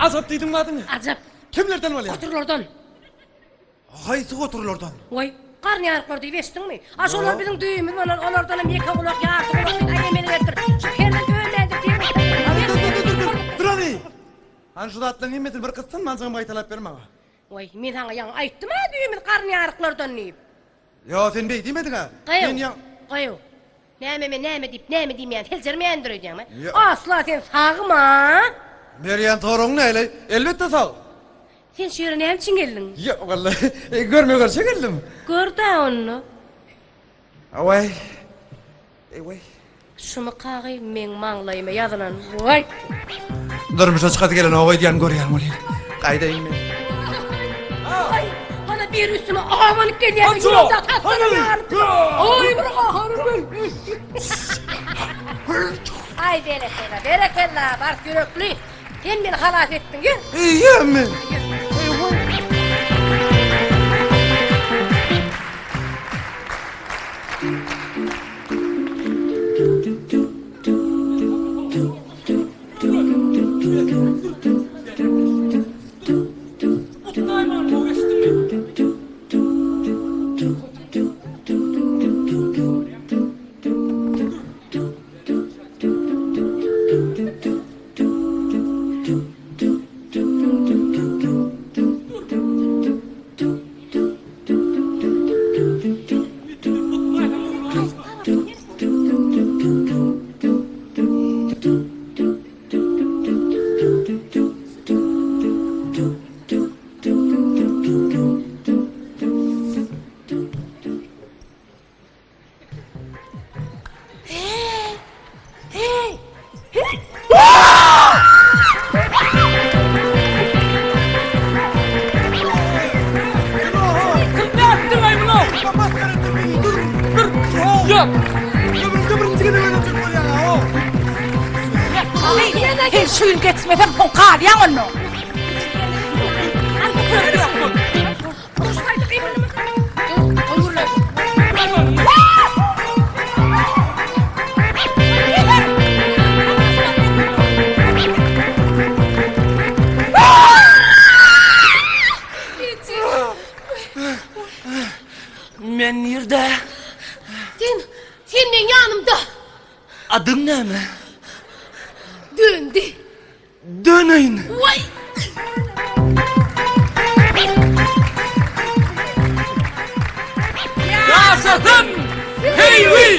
Ajap diýdiňmi adyňy? Ajap. Kimlerden bolýar? Goturlardan. Haýsy goturlardan? Goý, garynýaryklar diýip eşitdiňmi? A şolar biziň düýemiz bolar, olardanam ýeke gulak, ýarty gulak diýip aý emele gelipdir. Şu perden dönmändir diýip. Hany dur dur dur dur. Dur hany. Hany şu zatlaryň hemmesini bir gyssanmanjygam gaýtalap ber maňa. Goý, men saňa ýaňy aýtdym-a düýemiz garynýaryklardan diýip. Ýo, sen beý diýmediň-ä. Gaýu, Men ýaň. gaýu. Näme men näme diýip, näme diýmeýän seljermeýändir öýdýäňmi? Ýo. Asla sen sagma. Berýän soragyň näleý? Elbetde sag. Sen şu ýere näme üçin geldiň? Ýok, walla, görme görşe geldim. Gör-dä onda. Awaý. Eý-weý. Şumy kagy meň maňlaýyma ýazylan, waý! Durmuşa çykasy gelenok öýdýän görýän welin. Gaýdaýyn men. Aý, hana biri üstüme abanyp gelýär. Ýolda tasdanam ýarypdyr. Aý, bir gaharym gel. Aý, berekella, berekella, bars ýürekli. Sen meni halas etdiň, ýör. Eýýämmi? Sen şu ýyl geçmesem soň galýaň onda. Men nirde? Sen, sen meň ýanymda. Adyň näme? Döndi. Döneýin. Waý! Ýaşasyn! Heýwi!